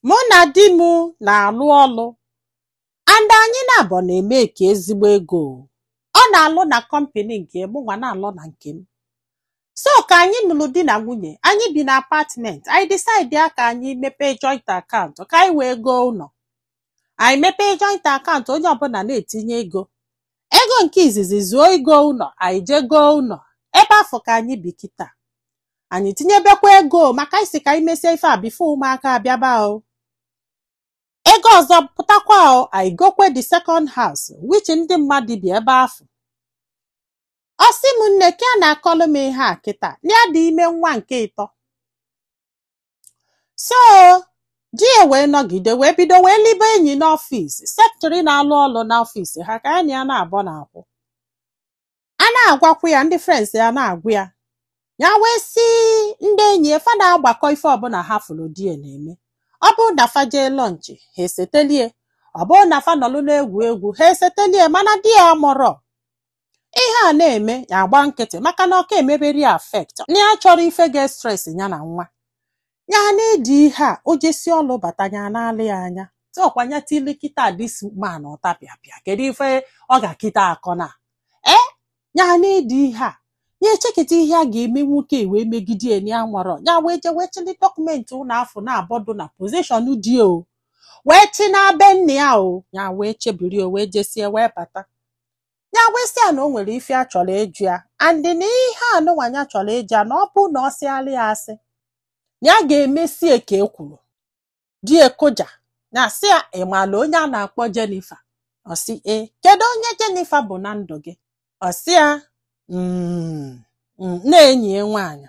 Mụ na di m na-alụ ọlụ and anyị na-abọ na-eme ka ezigbo ego. Ọ na-alụ na company nke mụnwa na-alụ na nke m. So ka anyị nụrụ di na nwunye, anyị bi na apartment, anyị decide ya ka anyị mepee joint account ka anyị wee goo ụlọ. Anyị mepee joint account, onye ọbụla na-etinye ego. Ego nke izizi zuo igo ụlọ, anyị jee goo ụlọ. Ebe afọ ka anyị bi kịta. Anyị tinyebekwa ego maka isi ka anyị mesie ife a before ụmụaka abịaba o. Ego ọzọ pụtakwa o, anyị gokwe the second house which ndị mmadụ bi ebe afọ. Ọ sị m, nne, ka a na-akọlụ m ihe a kịta na ya dị ime nwa nke ịtọ. So di ya wee nọgide wee bido wee libe enyi n'office, secretary na-alụ ọlụ n'office ha ka ya na ya na-abọ na-akwụ. A na-agwakwa ya, ndị friends ya na-agwa ya, ya wee sị ndị enyi ya fa na-agbakọ ife ọbụla ha fụrụ di ya na-eme. Ọ bụrụ na fa jee lunch, ha esetelie. Ọ bụrụ na fa nọlụ na-egwu egwu, ha esetelie, mana di ya mụrọ. Ihe a na-eme, ya agba nkịtị maka na ọka emeberi ya affect na ya chọrọ ife ga-stress ya na nwa ya na-edi ihe a. O jesi ọlụ bata, ya na-alị ya anya tọkwa ya tili kịta. This man ọtapịapịa, kedu ife ọ ga-akịta akọ na ee ya na-edi ihe a? Ya echekịta ihe a ga-eme nwoke wee megide ya na ya nwere ya wee jee wee chịlị document ụlọ afọ na-abọdụ na position dị o wee chi na be nna ya o. Ya wee chebiri o wee jesie wee bata. Ya wee sị ya na o nwere ife a chọrọ ịjụ ya, and na ihe anụnwa ya chọrọ ịjụ ya, na ọ bụ na ọ sịalị ya asị na ya ga-emesie ka e kwuru di ekoja. Na sị ya, ị maala onye a na-akpọ Jennifer? Ọ sị ee. Kedu onye Jennifer bụ na ndụ gị? Ọ sị ya na enyi ya nwaanyị.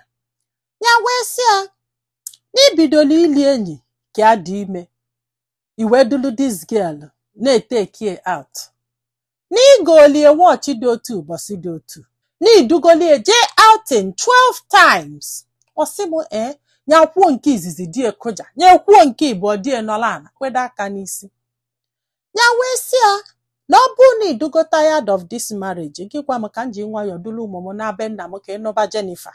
Ya wee sị ya na ibidola ili enyi ka ya dị ime, i wee dulu this girl na-etekie out, na igolie watch dị otu ụbọchị dị otu, na idugolie jee outing 12 times. Ọ sị m ee. Ya kwuo nke izizi, di ekoja. Ya ekwuo nke ịbụọ, di nọla ala kwedo aka n'isi. Ya wee sị ya na ọ bụrụ na idugo tired of this marriage, gị gwa m ka m ji nwayọọ duru ụmụ m na be nna m ka ịnụba Jennifer.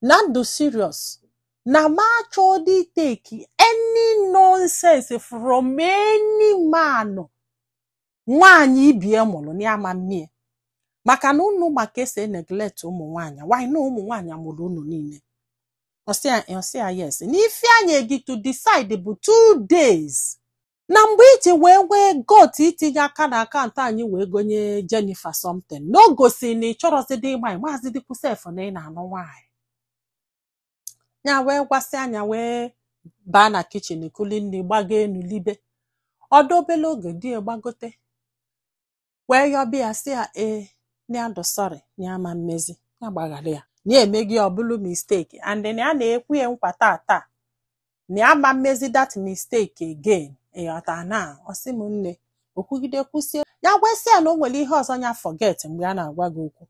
Na ndụ serious na ma achọghị take any nonsense from any man. Nwaanyị ibie mụrụ na ama mmie maka na unu maka esi neglect ụmụ nwaanyị. Why na ụmụ nwaanyị mụrụ unu niile? Ọsị ya yes, na ife anya gị to decide bụ 2 days na mgbe iji wee nwee gut itinye aka na account anyị wee gonye Jennifer something, na o gosi na ị chọrọzidi ịgba maazị dịkwu sef na ị na-anụ nwaanyị. Ya wee gwasị anya wee baa na kitchen kuli nri, gbago enu libe. Ọdọ obele oge, di ya gbagote wee yọbịa ya, sị ya ee, na ya dụ sorry, na ya ma mmezi, ya gbaghara ya, na ya emeghị ọbụlụ mistake, and na ya na-ekwu ya nkwa taa na ya ma mmezi that mistake again. Ịghọta? Na ọ sị m nne, okwugide kwụsie. Ya gwesị ya na o nwere ihe ọzọ ya forget mgbe a na-agwa gị okwu,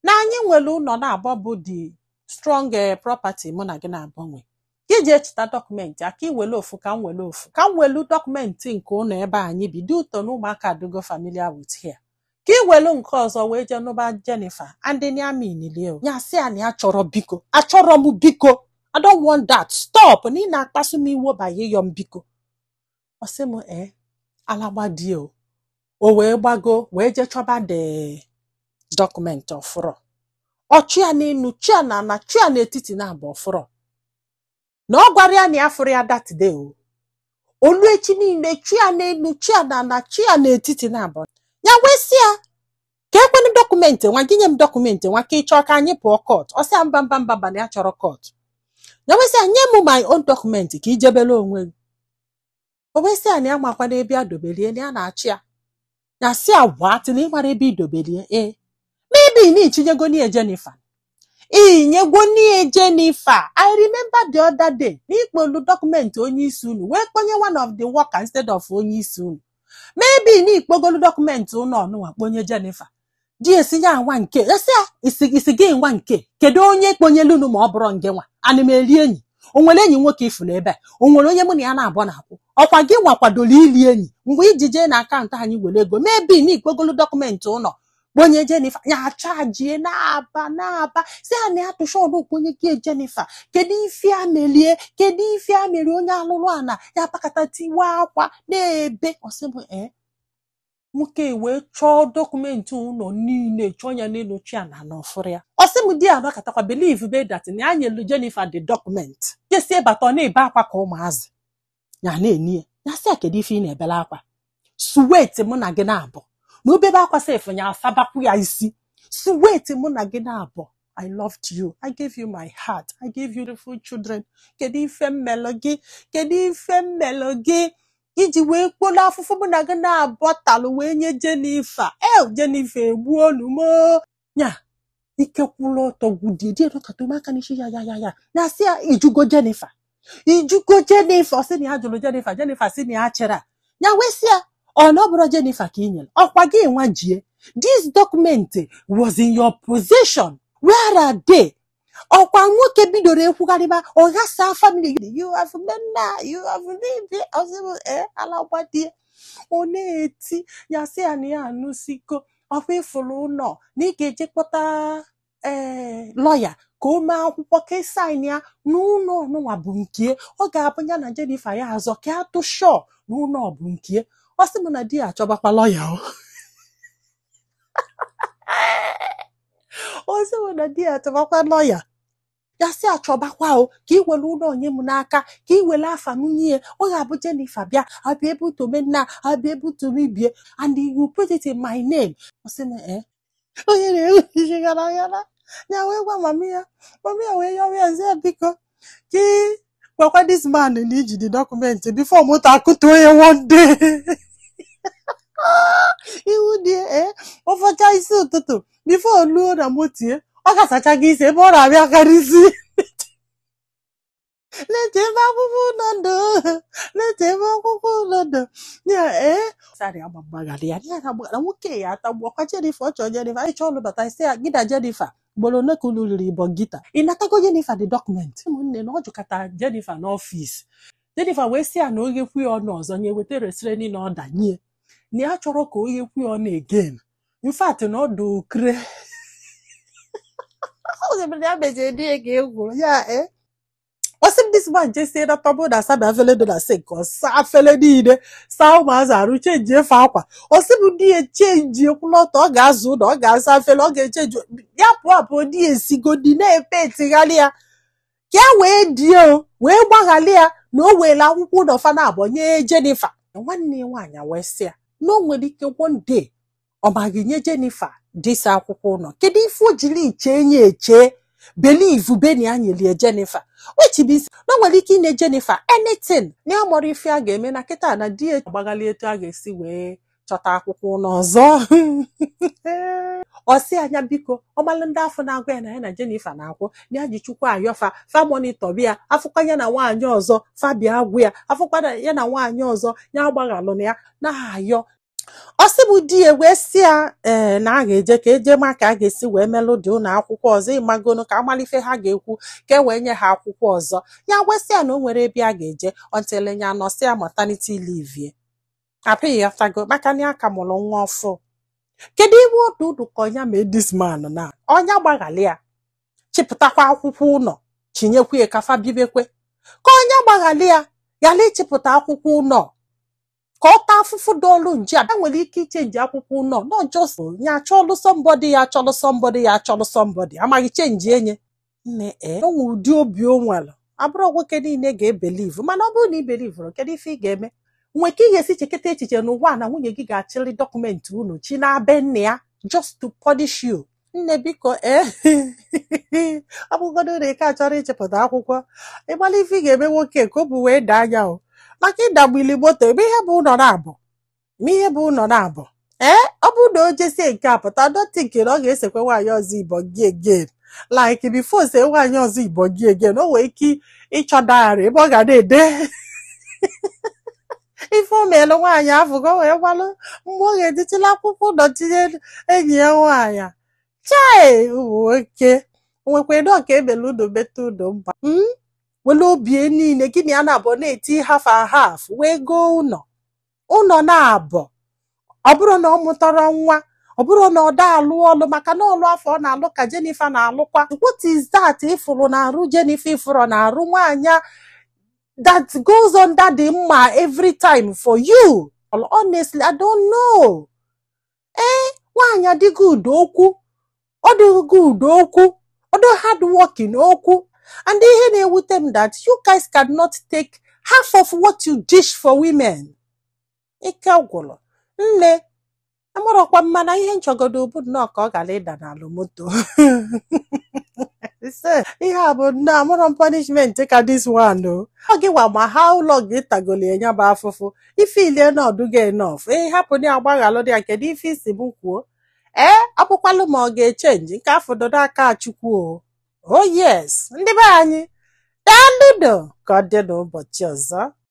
na anyị nwere ụlọ na-abọ bụ the strong property mụ na gị na-abọ nwe. Gị jee chita document aka iwere ofu, ka m were ofu, ka m welu document nke ụlọ ebe anyị bi dị ụtọ na ụmụaka adịgo familiar with here, ka ị welu nke ọzọ wee jee nụba Jennifer. And ya minilie o. Ya sị ya na ya chọrọ biko, achọrọ m biko, I don't want that, stop na ị na-akpasu m iwe banye ịyọ m biko. Ọ sị m ee, ala gbadie o. O wee gbago wee jee chọba the document, ọfụrọ. Ọchụ ya n'elu, chụ ya na ana, chụ ya n'etiti na abụ, ọfụrọ. Na ọ gwara ya na ya fụrụ ya that day o. Olu echi niile, chụ ya n'elu, chụ ya n'ala, chụ ya n'etiti na abụ. Ya wee sị ya ka ekwenụ document nwa gị, nye m document nwa ka ị chọọ ka anyị pụọ court. Ọ sị ya mba, mba, mba, mba, na ya chọrọ court. Ya wee sị ya nye m my own document ka ijebere onwe gị. O wee sị ya na ya makwa n'ebe ya dobelie, na ya na-achị ya. Ya sị ya what, na ịmara ebe idobelie? Ee, maybe na ichinyego n'ihe Jennifer, inyegwo n'ihe Jennifer. I remember the other day na ikpolu document onye isi unu wee kponye one of the worker instead of onye isi unu. Maybe na ikpogolu document unu ọnụnwa kponye Jennifer. Di esi ya nwa nke esi ya isi isi gị nwa nke kedu onye kponyelu unu ma ọ bụrụ nge nwa ana m eri enyi? O nwere enyi nwoke ifuru ebe a? O nwere onye mụ na ya na-abụ na-akwụ? Ọkwa gị nwa kwadoro ili enyi mgbe iji jee na account anyị were ego. Maybe na ikpogolu document ụlọ kponye Kponye Jennifer ya achajie na-aba na-aba, si ya na ya tụcha ọnụ kponye gị Jennifer. Kedu ife a melie? Kedu ife a mere onye alụrụ ana ya pakata tiwa akwa na-ebe? Ọsị bụ ee, nwoke wee chọọ document ụlọ niile, chọọ ya n'elu chi na n'ọfụrụ ya. Ọ sị m di ya anọkatakwa believe be that na ya nyelu Jennifer the document, jesie bata, ọ na-ebe akwa ka ụmụazị ya na-eni ya. Ya sị ya, kedu ife ị na-ebele akwa? Sweet mụ na gị na-abụ na obebe akwa sef ya asabakwu ya isi. Sweet mụ na gị na-abụ, I loved you, I gave you my heart, I gave you beautiful children. Kedu ife mmelụ gị? Kedu ife mmelụ gị iji wee kpolo afụfụ mụ na gị na-abụ talụ wee nye Jennifer? El Jennifer egbuo olu m nya ike kwụlụ ọtọ gwudie die nọkata aka n'isi ya ya ya ya na sị ya, ijugo Jennifer? Ijugo Jennifer? Ọ sị na ya jụrụ Jennifer. Jennifer sị na ya chịrị a ya wee sị ya, ọ na ọ bụrụ Jennifer ka ị nyere ọkwa gị nwa jie. This document was in your possession, where are they? Ọkwa nwoke bidoro ekwugharịba ọ ghasa family, you have nna, you have nne. Ọsị ala gbadie, ọ na-eti ya, sị ya na ya anụsiko ọkwa ịfụrụ ụlọ na ị ga-eje kpọta ee lọya ka o mee akwụkwọ ka ị sign ya n'ụlọ ọnụnwa bụ nke ọ ga-abụ ya na Jennifer ya azọ ka atụ shọ n'ụlọ bụ nke. Ọ sị m na di ya achọbakwa lọya o. Ọ sị m na di ya achọbakwa lọya, ya sị achọbakwa o ka ị were ụlọ onye m n'aka, ka ị were afa m nye. Ọ ga-abụ Jennifer bịa abịa ebutome nna abịa ebutome ibie, and you put it in my name. Ọ sị m ee, onye na-ewe isi gara gara ya wee gwa mami ya, mami ya wee yọwa ya sị ya biko ka gwakwa this man na iji the document before moto akụtuo ya one day. Iwu dị ee, ụfọcha isi ụtụtụ before luo na motie ọ gasacha gị isi ebe ọ na-abịa karịsị na-eche ebe akwụkwọ ụlọ ndụ, na-eche ebe akwụkwọ ụlọ ndụ ya. Ee, sarị agbagbagharị ya ya na nwoke ya atagbu ọkwa Jennifer. Ọ chọrọ Jennifer ịchọ ọlụ bata isi ya gị na Jennifer ugboro ole ka unu riri ịbọ gita ị natago Jennifer the document? Ụmụnne na ọ jụkọta Jennifer n'ọfịs. Jennifer wee sị ya na o ghekwu ya ọnụ ọzọ nye weta restraining order nye na ya chọrọ ka o ghekwu ya ọnụ again. In fact na ọ dị okre ọsị m this man jesie na tọbụ na asabi afele dị na sink, ọ saa afele niile, saa ụmụazị arụ, chenji efe akwa. Ọsị m di ya chenji ekwula ọtọ, ọ ga-azụ ụlọ, ọ ga-asa afele, ọ ga-echenji ya pụọ apụọ. Di ya esigodi na-epe etigharị ya ka ya wee die o wee gbaghalị ya na o were akwụkwọ ụlọ fana abụọ nye Jennifer. Nwanne ya nwaanyị wee sị ya na o nwere ike one day ọ maghị nye Jennifer dịsa akwụkwọ ụlọ. Kedu ife o jiri iche nye eche believe beni anyelie Jennifer, which means na o nwere ike inye Jennifer anything na ya mọrọ ife a ga-eme na kịta na di ya agbaghalị etu a ga-esi wee chọta akwụkwọ ụlọ ọzọ. Ọ sị anya biko ọmalụ ndị afọ na-agwa ya na ya na Jennifer na-akwụ na ya ji chukwu ayọfa fa monitor bịa afụkwa ya na nwaanyị ọzọ fa bịa agwụ ya afụkwa ya na nwaanyị ọzọ ya agbaghalụ na ya na-ayọ. Ọ sị bụ di ya wee sị ya ee na a ga-eje ka eje ma ka a ga-esi wee melụ dị ụlọ akwụkwọ ọzọ ịmagonu ka amalife ha ga-ekwu ka e wee nye ha akwụkwọ ọzọ. Ya wee sị ya na o nwere ebe a ga-eje until ya nọsị ya maternity leave apịghị ya tago maka na ya ka mụrụ nwa ọfụ. Kedu iwe ọdụ ụdụ ka ọnya mee this man na ọnya gbaghalị ya chịpụtakwa akwụkwọ ụlọ chinyekwu ya ka fa bibekwe ka ọnya gbaghalị ya yala ịchịpụta akwụkwọ ụlọ ka ọ taa afụfụ dọọlụ nje a nwere ike ichenji akwụkwọ ụlọ not just ya achọlụ somebody ya achọlụ somebody ya achọlụ somebody amaghị chenji enye nne. Ee, o nwere ụdị obi o nwere abụrụ nwoke niile ga-ebelivu, mana ọ bụrụ na ị belivụrụ kedu ife ị ga-eme? Nwee ka ị ga-esi cheketa echiche n'ụwa na nwunye gị ga-achịrị document unu chi na-be nne ya just to punish you. Nne biko ee, ọ bụgodo na ike achọrọ ịchịpụta akwụkwọ ịgbala ife ị ga-eme nwoke ka o bụ wee daa anya o maka ịdagbili moto ebe ihe bụ ụlọ na-abụ ma ihe bụ ụlọ na-abụ. Ee, ọ bụrụ na o jesie nke a pụta dọtị nke na ọ ga-esekwe nwaanyị ọzọ igbo gị again, like before se nwaanyị ọzọ igbo gị again o nwee ike ịchọ diary ebe ọ ga na-ede ife o meelu nwaanyị afọ ka o wee gbalụ mgbe ọ ga-ejitila akwụkwọ ụlọ tinye enyi ya nwaanyị. Chai, ụmụ nwoke nwekwa edo ka emelu unu meta unu mba were obie niile gị na ya na-abụọ na-eti half and half wee goo ụlọ ụlọ na-abọ. Ọ bụrụ na ọ mụtara nwa Ọ bụrụ na ọ da alụ ọlụ, maka na ọlụ afọ ọ na-alụ ka Jennifer na-alụkwa. What is that ịfụrụ na-arụ Jennifer, ịfụrụ na-arụ nwaanyị that goes under the mma every time for you? Honestly, I don't know. Ee, nwaanyị adịghị udo okwu, ọ dịghị udo okwu, ọ dị hard working okwu. And ihe na-ewute m, that you guys cannot take half of what you dish for women. Ike gwụrụ nne. Amụrọkwa mma na ihe nchọgodo bụ nnọọ ka ọ gara ịda n'alụ moto. Ihe a bụ nnọọ amụrọ m punishment ka this one o. Ọ gị wa ma how long ị tagolo ya bụ afụfụ. Ife ilie na ọdụgo enough. Ee, hapụ na agbaghalụ ya. Kedu ife isi m kwuo? Ee, akwụkwalụ ma ọ ga-echange nke afọ dodo aka Chukwu o. Oh yes, ndị be anyị, daalụdo. Ka ọ dị n'ụbọchị ọzọ.